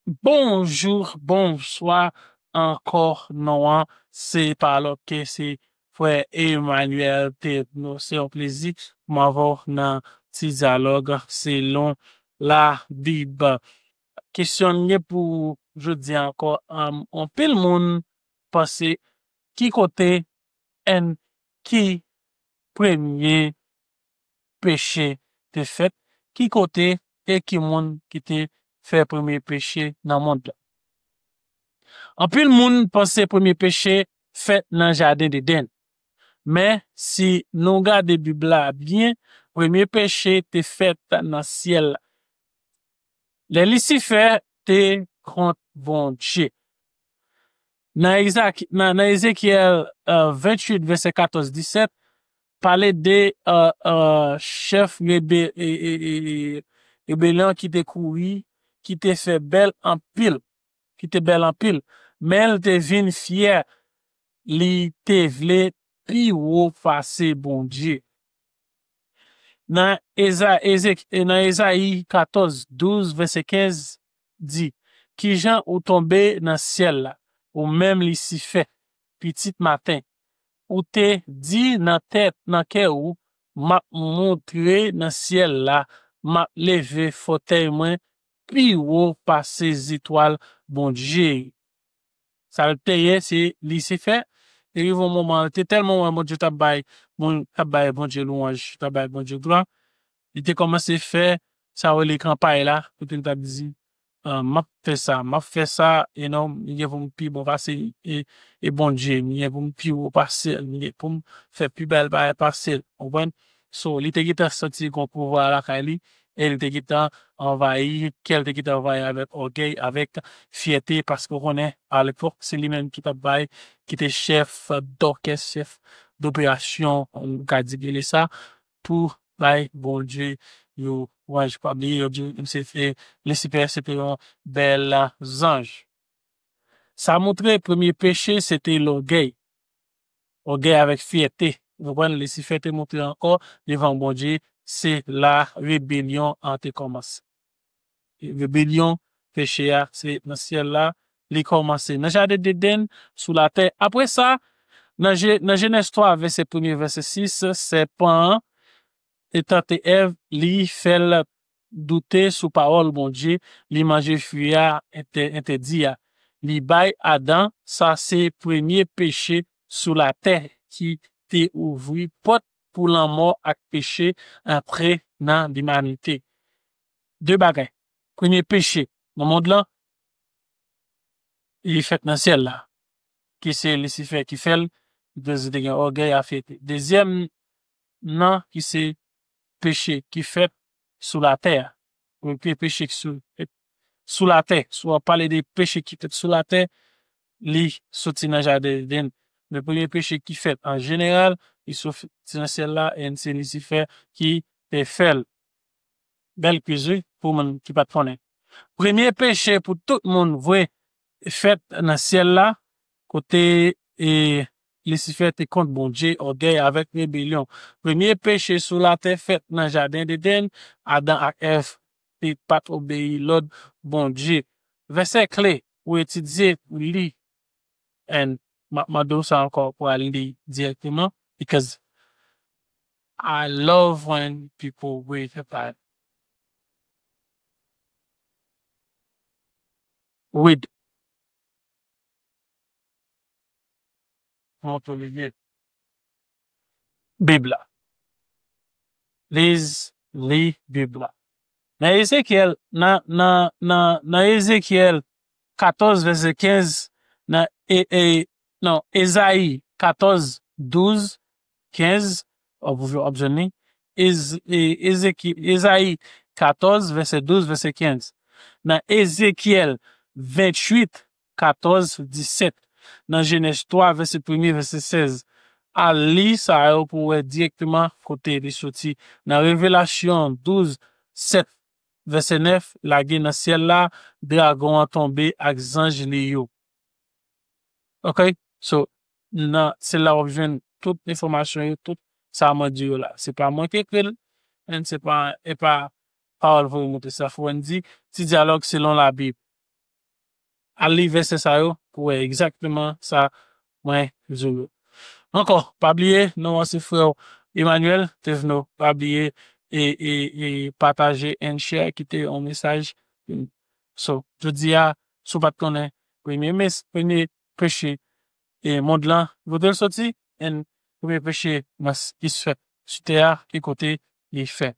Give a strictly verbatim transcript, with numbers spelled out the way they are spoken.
Bonjou, bonswa ankò. Non an, se pa lòt ke se frè Emmanuel Thévenot. Se yon plezi pou m avè w nan ti dyalòg selon Labib. Kesyon n gen pou jodi a ankò, anpil moun panse ki kote and ki premye peche te fèt, ki kote e ki moun ki te fè premye peche nan mond lan. Anpil moun panse premye peche fèt nan jaden Edenn. Men, si nou gade Bib la byen, premye peche te fèt nan syèl la. Lè Lisifè te kont Bondye. Nan, egzak, nan, nan Ezekyèl uh, venntuit, vèsè katòz disèt, pale de uh, uh, chèf rebe, e, e, e, rebelyon ki te kouri, ki te fè bèl anpil, ki te bèl anpil, men l te vin fyè, li te vle pi wo pase Bondye. Nan Eza, Ezek, e nan Ezayi katòz, douz, vèsè kenz di, kijan ou tonbe nan syèl la, ou menm Lisifè, pitit maten? Ou te di nan tèt, nan kè ou, m ap monte nan syèl la, m ap leve fòtèy mwen pi wo pase zetwal Bondye yo. Sa l te ye, se Lisifè. Te rive yon moman, l te tèlman wè Bondye t ap bay, bon, t ap bay Bondye lwanj, t ap bay Bondye glwa. Li te kòmanse fè sa yo rele kanpay la, kote l t ap di, ah, m ap fè sa, m ap fè sa, e non, li gen pou m pi bon pase e, e Bondye, li gen pou m pi wo pase l, li gen pou m fè pi bèl bagay pase l. Konprann? So, li te gentan santi gon pouvwa lakay li, e li te gentan anvayi, kè l te gentan anvayi avèk ògèy, avèk fyète, paske w konnen, alepòk, se li menm ki t ap bay, ki te chèf dòkès, chèf doperasyon, nou ka di rele sa, pou bay Bondye yo lwanj. Pa bliye, yo di, se te, Lisifè, se te yon bèl zanj. Sa montre premye peche, se te lògèy. Ògèy avèk fyète. Ou konprann, Lisifè te montre ankò devan Bondye, se la rebelyon an te kòmanse. Rebelyon, peche a, se nan syèl la, li kòmanse. Nan jaden Edenn, sou latè. Apre sa, nan Je-, nan Jenèz twa, vèsè premye, vèsè sis, sèpan an, e tante Èv, li fè l doute sou pawòl Bondye, li manje fwi a entè-, entèdi a. Li bay Adan, sa se premye peche sou latè ki te ouvri pòt pou lanmò ak peche antre nan limanite. De bagay. Premye peche nan mond lan, li fèt nan syèl la, ki se Lisifè ki fè l, li te gen ògèy a fyète. Dezyèm nan, ki se peche ki fèt sou latè a. Premye peche ki sou, sou latè. Si w ap pale de peche ki fèt sou latè, li soti nan jaden Edenn. Men premye peche ki fèt an jeneral, li soti nan syèl la, e se Lisifè ki te fè l. Bèl kiz, wi, pou moun ki pa t konnen. Premye peche pou tout moun vre fèt nan syèl la, kote, e, Lisifè te kont Bondye, ògèy avèk rebelyon. Premye peche sou latè fèt nan jaden Edenn, Adan ak Èv te pa t obeyi lòd Bondye. Vèsè kle pou etidye, pou li, and m ap mande w sa ankò pou al li dirèkteman, because I love when people read the Bible. Read. Mwen tou li ye. Bib la. Liz, li Bib la. Nan Ezekyèl, nan, nan, nan, nan Ezekyèl katòz, vèsè kenz, nan, e, e, non, Ezayi katòz, douz, kenz, w ap, w ap jwenn li. Ez-, e, Ezeki-, Ezayi katòz, vèsè douz, vèsè kenz. Nan Ezekyèl venntuit, katòz, disèt. Nan Jenèz twa, vèsè premye, vèsè sèz. Al li sa yo pou w wè dirèkteman kote li soti. Nan Revelasyon douz, sèt, vèsè nèf, lage nan syèl la, dragon an tonbe ak zanj li yo. Ok? So, nan, se la w ap jwenn tout enfòmasyon yo, tout sa mwen di yo la. Se pa mwen ki ekri l, and se pa, e pa pawòl voye monte. Sa fò n di, ti dyalòg selon Labib. al li vèsè sa yo pou wè egzakteman sa mwen di w yo. Ankò, pa bliye, non an se frè w Emmanuel Tevno. Pa bliye e, e, e pataje and share, kite yon mesaj. So, jodi a, si w pa t konnen, premye mes, premye peche e mond lan, kote l soti, and premye peche nan s- ki s fèt sou tè a, ki kote li fèt.